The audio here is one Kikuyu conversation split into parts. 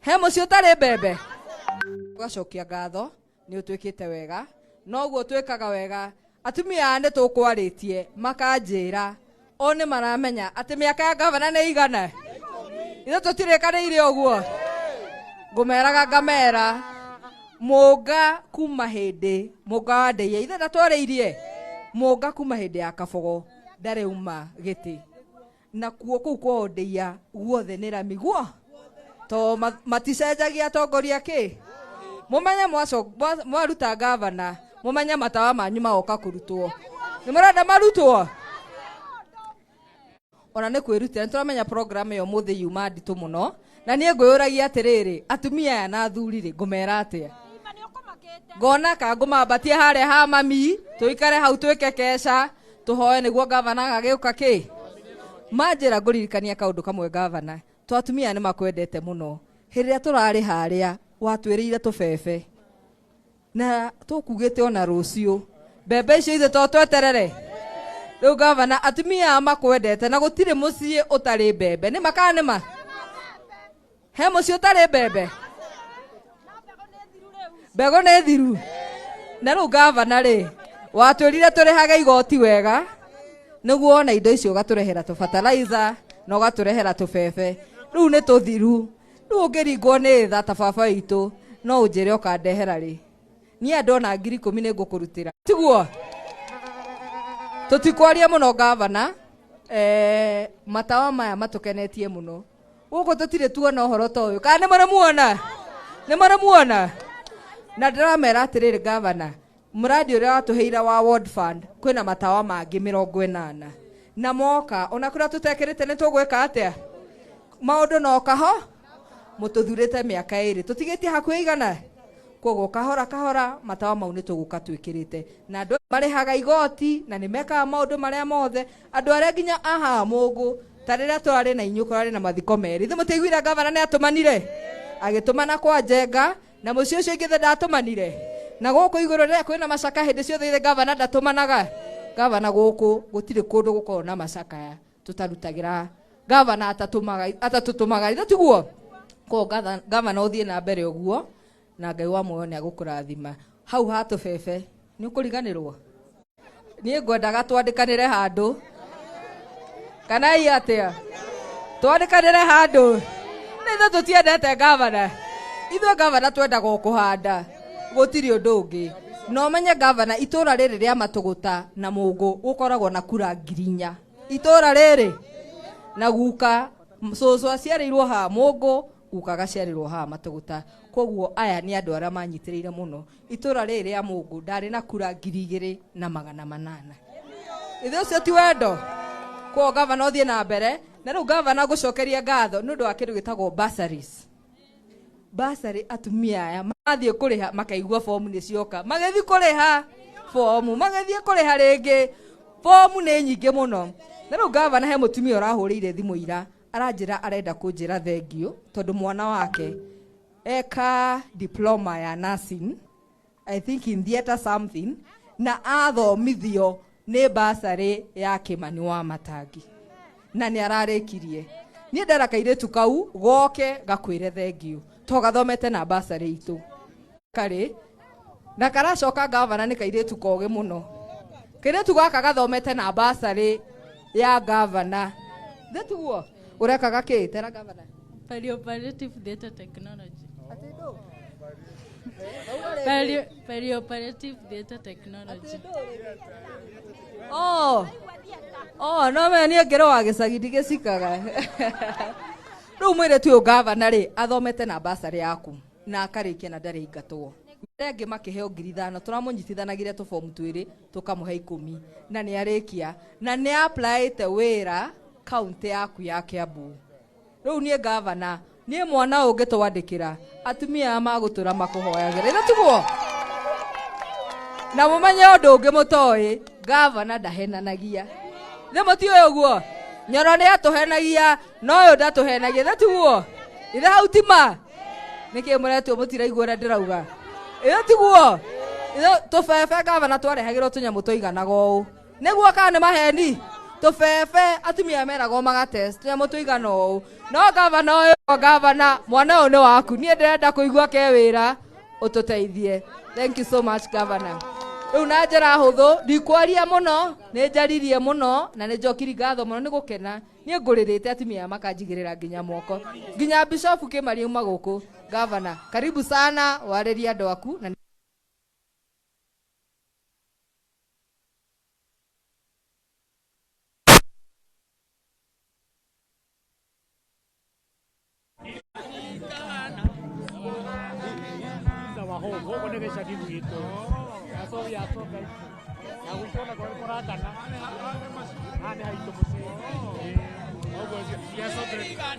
He mũciĩ ũtarĩ mbembe? Ũgacokia ngatho nĩ ũtwĩkĩte wega, noguo twĩkaga wega. Atumia aya nĩ tũkwarĩtie makanjĩra o nĩ maramenya atĩ mĩaka ya gavana nĩ igana. Ithuĩ tũtirĩkanĩire ũguo? Ngũmeraga ngamera mũnga kuma hĩndĩ mũnga wa ndĩia ithe ndatwarĩirie mũnga kuma hĩndĩ ya kabogo ndarĩ uma gĩtĩ nakuo kũu kwao ndĩia guothe nĩ rami guo to maticenjagia atongoria kĩ mũmenye mwaruta gavana mũmenye matawa manyu magoka kũrutwo nĩ mũrenda marutwo ona nĩ kwĩrutĩra nĩ tũramenya program ĩyo mũthĩ yuma nditũ mũno na niĩ ngwĩyũragia atĩrĩrĩ atumia aya na athuri rĩ ngũmera atĩa ngona ka ngũmambatie harĩa ha mami tũikare hau twĩke keca tũhoe nĩguo gavana agagĩũka kĩ manjĩra ngũririkania kaũndũ kamwe gavana to atumia nĩ makwendete mũno hĩndĩ ĩrĩa tũrarĩ harĩa watwĩrĩire tũbebe na tũkugĩte ona rũciũ mbembe icio ithe to tweterere rĩu gavana atumia aya makwendete na gũtirĩ mũciĩ ũtarĩ mbembe nĩ ma kana nĩ ma he mũciĩ ũtarĩ mbembe mbegũ nĩ thiru na rĩu gavana rĩ watwĩrire tũrĩhage igoti wega nĩguo ona indo icio ũgatũrehera tũbataraitha na ũgatũrehera tũbebe rĩu nĩ tũthiru rĩu ũngĩringwo nĩ tha ta baba witũ no ũnjĩre ũkandehera rĩ niĩ andũ ona 10,000 nĩ ngũkũrutĩra tiguo tũtikwaria mũno gavana matawa maya matũkenetie mũno gũkũ tũtirĩ tuona ũhoro ta ũyũ kana nĩ mũrĩ muona nĩ mũrĩ muona na ndĩramera atĩrĩrĩ gavana mũradi ũrĩa watũheire wa World Fund kwĩna matawa mangĩ 80 na moka ona kũrĩa tũtekĩrĩte nĩ tũgwĩka atĩa maũndũ no kaho mũtũthurĩte mĩaka ĩrĩ tũtigĩtie hakuhĩ igana koguo kahora kahora matawa mau nĩ tũgũka twĩkĩrĩte na andũ marĩhaga igoti na nĩ mekaga maũndũ marĩa mothe andũ arĩa nginya aha mũngũ ta rĩrĩa tũrarĩ na inyuĩ kũrarĩ na mathiko merĩ ithuĩ mũtiaiguire gavana nĩ atũmanire agĩtũmana kwa Njenga na mũciĩ ũcio ingĩ ndatũmanire na gũkũ igũrũ rĩrĩa kwĩna macaka hĩndĩ ciothe ithe gavana ndatũmanaga gavana gũkũ gũtirĩ kũndũ gũkoragwo na macakaya tũtarutagĩra gavana atatũtũmaga ithe tiguo koguo gavana ũthiĩ na mbere ũguo na Ngai wa muoyo nĩ agũkũrathima hau ha tũbebe nĩ ũkũriganĩrwo niĩ ngwendaga twandĩkanĩre handũ kana ii atĩa twandĩkanĩre handũ nĩ ithuĩ tũtiendete gavana ithuĩ gavana twendaga o kũhanda gũtirĩ ũndũ ũngĩ na ũmenye gavana itũra rĩrĩ rĩa Matũgũta na Mũngũ gũkoragwo na kura 4,000 itũra rĩrĩ na guka cũcũ aciarĩirwo haha Mũngũ guka agaciarĩrwo haha Matũgũta koguo aya nĩ andũ arĩa manyitĩrĩire mũno itũra rĩrĩ rĩa Mũngũ ndarĩ na kura 2800 ithe ũcio ti wendo koguo gavana ũthiĩ na mbere na rĩu gavana ngũcokeria ngatho nĩ ũndũ wa kĩndũ gĩtagwo bursaries bursary atumia aya mathiĩ kũrĩha makaigua fomu nĩ cioka magĩthiĩ kũrĩha fomu magĩthiĩ kũrĩha rĩngĩ fomu nĩ nyingĩ mũno na rĩu gavana he mũtumia ũrahũrĩire thimũ ira aranjĩra arenda kũnjĩra thengiũ tondũ mwana wake eka diploma ya nursing I think in theatre something na athomithio nĩ bursary ya Kĩmani wa Matangi na nĩ ararĩkirie niĩ ndera kairĩtu kau goke gakwĩre thengiũ to gathomete na bursary itũ karĩ na karacoka gavana nĩ kairĩtu kogĩ mũno kairĩtu gaka gathomete na bursary ya gavana thĩtiguo ũrekaga kĩ tera gavana Perioperative theatre technology. Perioperative theatre technology. Oh, oh, no me niĩ ngĩrĩ wa gĩcagi ndigĩcikaga rĩu mũirĩtu ũyũ gavana rĩ athomete na bursary yaku na akarĩkia na ndarĩ ingatwo arĩa angĩ makĩheo 5,000 tũramũnyitithanagĩria tũbomu twĩrĩ tũkamũhe 10 na nĩ arĩkia na nĩ applyĩte wĩra kaunti yaku ya Kiambu rĩu niĩ gavana niĩ mwana ũngĩtwandĩkĩra atumia aya magũtũra makũhoyagĩra ithe tiguo na mũmenye ũndũ ũngĩ mũtoĩ gavana ndahenanagia nĩ mũtiũĩ ũguo Nyoro nĩ atũhenagia no ũyũ ndatũhenagia ithe tiguo ithe hau tima nĩkĩ mũretwo mũtiraigua ũrĩa ndĩrauga ithe tiguo ithe tũbebe gavana twarehagĩrwo tũnyamũ tũiganaga ũũ nĩguo kana nĩ maheni tũbebe atumia meragwo magatest tũnyamũ tũigana ũũ no gavana ũyũ Gavana, mwana ũyũ nĩ waku, niĩ ndĩrenda kũigua ke wĩra ũtũteithie. Thank you so much, Governor. Rĩu na njĩra hũthũ, ndikwaria mũno, nĩ njaririe mũno na nĩ njokiri ngatho mũno nĩ gũkena. Niĩ ngũrĩrĩte atumia aya makanjigĩrĩra nginya moko, nginya Bishop Kĩmari auma gũkũ. Governor, karibu sana, warĩrie andũ aku na Gũkũ nĩ gĩcagi gwitũ. So we are so grateful. Na gwitũ ona kũrĩ kũrakana. Haha nĩ haitũ mũciĩ. Ũguo we are so grateful.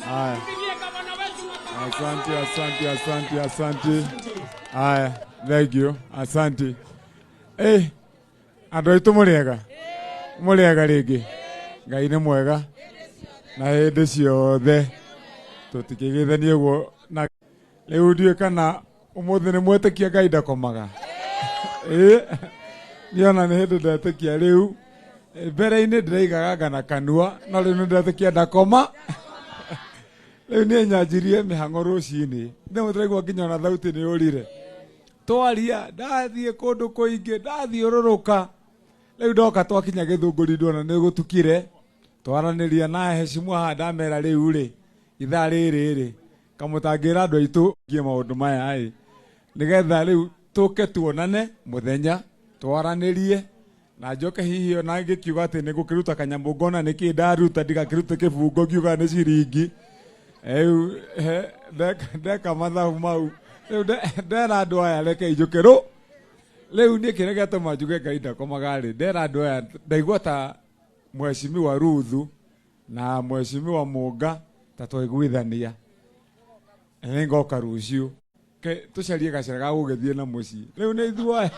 Haya. Asante, asante, asante, asante. Haya, thank you. Asante. Eh, andũ aitũ mũrĩega? Mũrĩega rĩngĩ? Ngai nĩ mwega na hĩndĩ ciothe, tũtikĩgeithanie ũguo na rĩu ndiũĩ kana ũmũthĩ nĩ mwetĩkia Ngai ndakomaga. Ĩ, niĩ ona nĩ hĩndĩ ndetĩkia rĩu. Mbere-inĩ ndĩraigaga ngana kanua, no rĩu nĩ ndetĩkia ndakoma. Rĩu niĩ nyanjirie mĩhang'o rũcinĩ, nĩ mũtĩraigua nginya ona thauti nĩ ũrire. Twaria, ndathiĩ kũndũ kũingĩ, ndathiũrũrũka. Rĩu ndoka twakinya Gĩthũngũri ndona nĩ gũtukire, twaranĩria na heshima haha, ndamera rĩu rĩ, ithaa rĩrĩ rĩ, kamũtangĩra andũ aitũ ngie maũndũ maya ĩ, nĩgetha rĩu tũke tuonane mũthenya, twaranĩrie, na njoke hihi ona ngĩkiuga atĩ nĩ ngũkĩruta kanyamũ ngona nĩkĩ ndaruta, ndigakĩrute kĩbungo ngiuga nĩ ciringi. Rĩu ndeka mathabu mau, rĩu ndera andũ aya reke njũke rũ. Rĩu niĩ kĩrĩa gĩatũma njuge Ngai ndakomaga rĩ, ndera andũ aya ndaigua ta Mheshimiwa Ruthu na Mheshimiwa Mũnga ta twaiguithania, nĩ ngoka rũciũ tũcarie gacĩra ga gũgĩthiĩ na mũciĩ. Rĩu nĩ ithuĩ aya,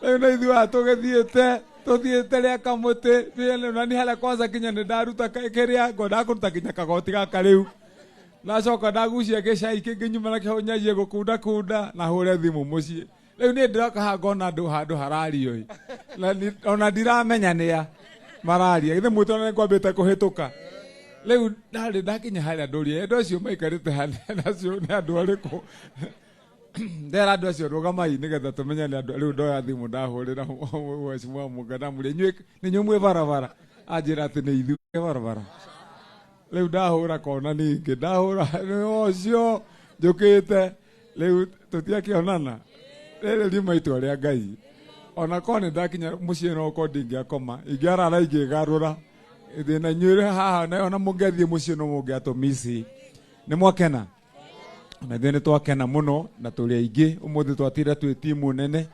rĩu nĩ ithuĩ aya tũgĩthiĩte, tũthiĩte rĩa kamũtĩ na nĩ harĩa kwanza kinya nĩ ndaruta kĩrĩa ngwendaga kũruta kinya kagoti gaka rĩu, ndacoka ndagucia gĩcai kĩngĩ nyuma nakĩo nyanjie gũkunda kunda na hũre thimũ mũciĩ. Rĩu niĩ ndĩroka haha ngona andũ handũ harario ĩ, na ona ndiramenya nĩa mararia, githĩ mwĩtũ nĩ ngwambĩte kũhĩtũka. Rĩu ndarĩ ndakinya harĩa ndũria andũ acio maikarĩte harĩa acio nĩ andũ arĩkũ, ndera andũ acio rũgamai nĩgetha tũmenye nĩ andũ. Rĩu ndoya thimũ ndahũrĩra Mheshimiwa Mũnga, ndamũria inyuĩ nĩ inyuĩ mwĩ barabara, anjĩra atĩ nĩ ithuĩ barabara. Rĩu ndahũra kona ningĩ ndahũra nĩ ũcio njũkĩte, rĩu tũtiakĩonana. Rĩrĩ riuma itua rĩa Ngai, ona korwo nĩ ndakinya mũciĩ no korwo ndingĩakoma, ingĩarara ingĩgarũra thĩna inyuĩ haha, ona mũngĩathiĩ mũciĩ no mũngĩatũmici. Nĩ mwakena? Na ithuĩ nĩ twakena mũno na tũrĩ aingĩ ũmũthĩ, twatinda twĩ timu nene,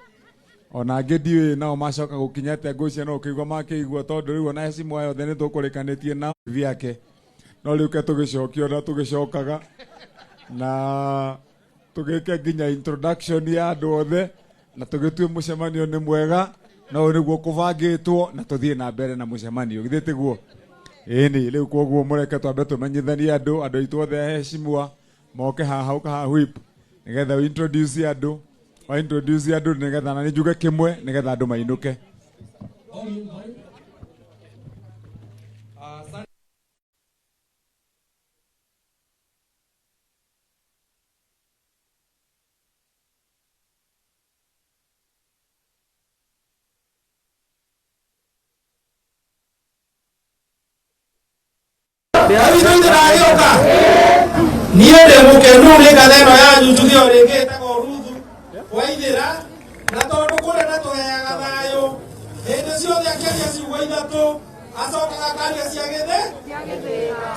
ona angĩ ndiũĩ nao macoka gũkinya atĩa, ngũcia no ũkĩigua makĩigua, tondũ rĩu ona hecimu aya othe nĩ tũkũrĩkanĩtie na vyake, no rĩu ke tũgĩcokia ona tũgĩcokaga na tũgĩke nginya introduction ya andũ othe na tũgĩtue mũcemanio nĩ mwega na ũyũ nĩguo kũbangĩtwo na tũthiĩ na mbere na mũcemanio, githĩ tiguo? Ĩni rĩu koguo mũreke twambe tũmenyithanie andũ, andũ aitũ othe aheshimiwa moke haha, ũka haha whip nĩgetha introduce andũ, wa introduce andũ nĩgetha na nĩ njuge kĩmwe nĩgetha andũ mainũke. Ndĩragĩũka niĩ ndĩ mũkenu nĩ ngatha ĩno yanyu, njuge o rĩngĩ ĩtagwo Ruthu Waithĩra, na tondũ kũrĩa na tũheaga thayũ hĩndĩ ciothe, akĩaria ciugo ithatũ. Acokaga akaria cia gĩthĩ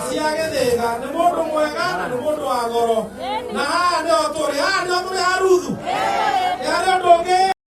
cia gĩthĩga. Nĩ mũndũ mwega na nĩ mũndũ wa goro. Na haha nĩho tũrĩ, haha nĩho tũrĩ ha Ruthu.